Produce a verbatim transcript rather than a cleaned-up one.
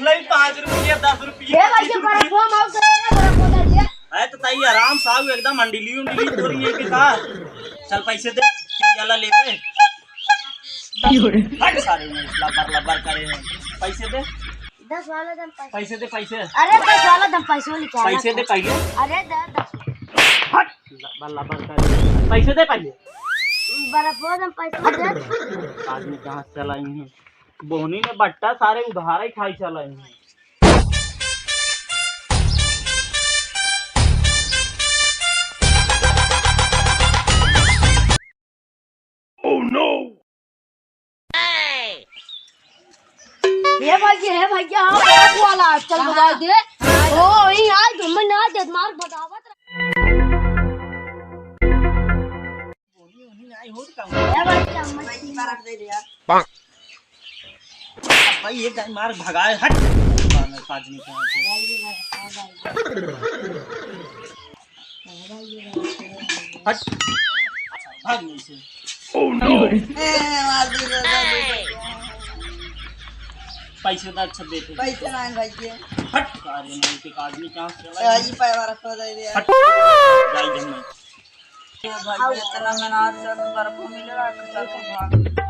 ले पाँच रुपये, दस रुपये, ये भाई, ये बीस रुपये। बड़ा फोन आउट कर दे, बड़ा फोन दे दिया। अरे तो ताई आराम से आओ, एकदम अंडीली उंडीली हो रही है कि का? चल पैसे दे, चल जाला लेके। हट सारे में लबर लबर करे हैं। पैसे दे। दस वाला दम पैसे। पैसे दे, पैसे। अरे दस वाला दम पैसे निकाल। पैसे दे पहले। अरे दे दस। हट, लबर लबर करे। पैसे दे पहले। बड़ा फोन दम पैसे दे। आदमी कहाँ से चलाई है? बोहनी में बट्टा सारे उधार ही खाई चला ही। Oh no! हे भैया, हे भैया, हाँ, बहुत वाला है, चल बता दे। ओ, यही आज घूमने ना दे, मार बतावत रहे। बोनी, बोनी, नहीं होत का? ए भाई, चम्मच भाई, की बर्फ दे दे यार। भाई, एक दाई मार भगाए, हट। पानी, पानी कहाँ से? हट। भाग नहीं से। Oh no! ए, मार दे, दे, दे, दे। पैसे तो अच्छा देते। पैसे ना है भाई के। हट, सारे नहीं के आदमी कहाँ से ए, लाए? ये पैसा रखो दे दे यार। हट। जाई जब मैं। भाई, इतना मेहनत से बर्फ मिलेला, तो चल तो भाग।